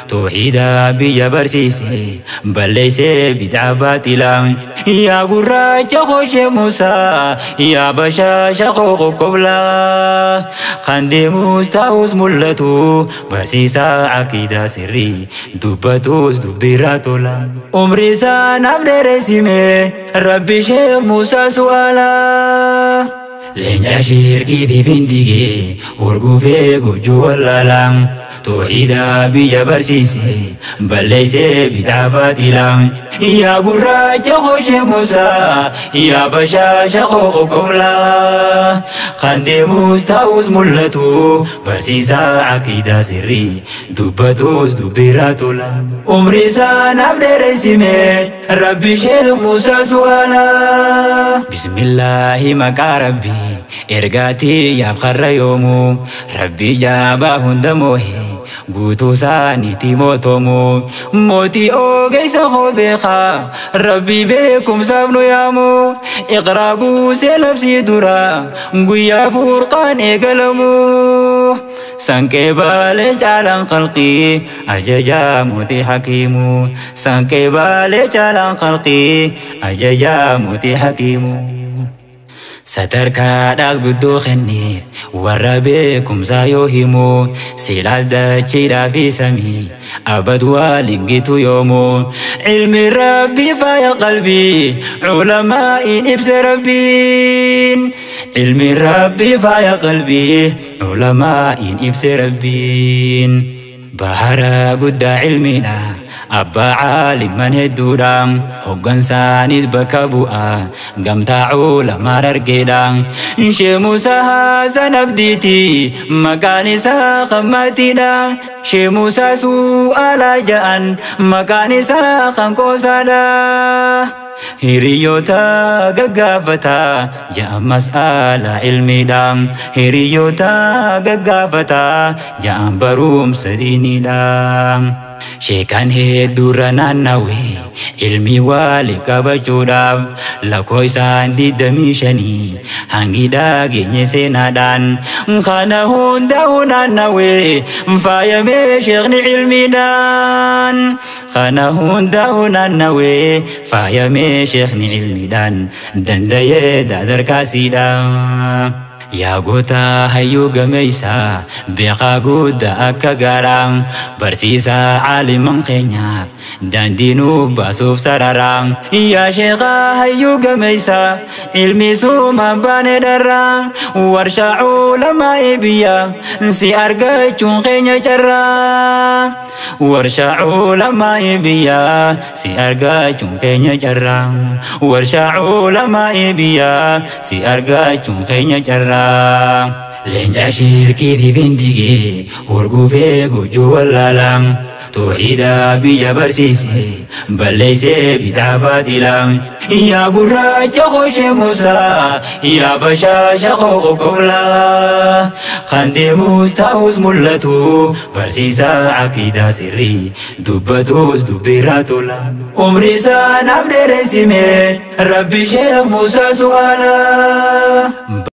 Tawhiida biyya barsiise balleessee bid'aa baaxilaa. Yaa gurraacha koo Musaa yaa bashaasha koo qoqqoblaa. Kan deemus ta'us mul'atu barsiisaa aqiidaa sirrii dubbatus dubbiirraa tola. Umri isaa naaf dheeressimee Rabbi Sheekh Musaa su'aalaa. Leenca shirkii fi findigee hurgufee gujuu wallaalaa. Tawhiida biyya barsiise balleessee bid'aa baaxilaa. Yaa gurraacha koo Musaa yaa bashaasha koo qoqqoblaa. Kan deemus ta'us mul'atu barsiisaa aqiidaa sirrii dubbatus dubbiirraa tola. Umri isaa naaf dheeressimee Rabbi Sheekh Musaa su'aalaa. Bismillaahi maqaa Rabbii ergaatii yaaf karra yoomuu Rabbii jaabaa hunda moohee guutuu isaaniitti mootomu. Mootii ogeessa koo beekaa Rabbii beekumsaaf nu yaamu. Iqraa buusee labsii dura guyyaa furqaan eegalamu. Sanqee baalee caalaan qalqii ajajaa mootii hakiimu. Sanqee baalee caalaan qalqii ajajaa mootii hakiimu. Sadarkaadhaas guddoo kenneef warra beekumsaa yoo himu silaas dachiidhaa fi samii abad waliin gitu yoomu. Ilmi Rabbii faaya qalbii culamaa'iin ibsa Rabbiin. Ilmi Rabbii faaya qalbii culamaa'iin ibsa Rabbiin. Bahara guddaa ilmiidha abbaa caaliman hedduudha hoggansaanis bakka bu'aa gamtaa culamaa argeedha. Sheekh Musaa Hasan Abdiiti maqaan isaa Khammaatiidha. Sheekh Musaa Su'aalaa ja'an maqaan isaa kan qoosaadha. Hiriyoota gaggaafataa ja'an mas'ala ilmiidha. Hiriyoota gaggaafataa ja'an barumsa diiniidha. Sheekan hedduurra naannawee ilmi waliin qabachuudhaaf lakkoo isaan 25 hangi dhageenye seenaadhaan. Kana hundaa'u naannawee faayamee sheekni ilmiidhaan. Kana hundaa'u naannawee faayamee sheekni ilmiidhaan danda'ee dadarkaasiidha. Yaa goota hayyuu gameessaa beekaa guddaa akka gaaraa barsiisaa caaliman keenyaaf daandii nuuf baasuuf sararaa. Yaa sheekaa hayyuu gameessaa ilmi suumaan baane dharraa warshaa culamaa biyya si argachuun keenya carraa. Warshaa culamaa biyya si argachuun keenya carraa. Warshaa culamaa biyya si argachuun keenya carraa. Leenca shirkii fi findigee hurgufee gujuu wallaalaa. Tawhiida biyya barsiise balleessee bid'aa baaxilaa. Yaa gurraacha koo Musaa yaa bashaasha koo qoqqoblaa. Kan deemus ta'us mul'atu barsiisaa aqiidaa sirrii dubbatus dubbiirraa tola. Umri isaa naaf dheeressimee Rabbi Sheekh Musaa su'aalaa.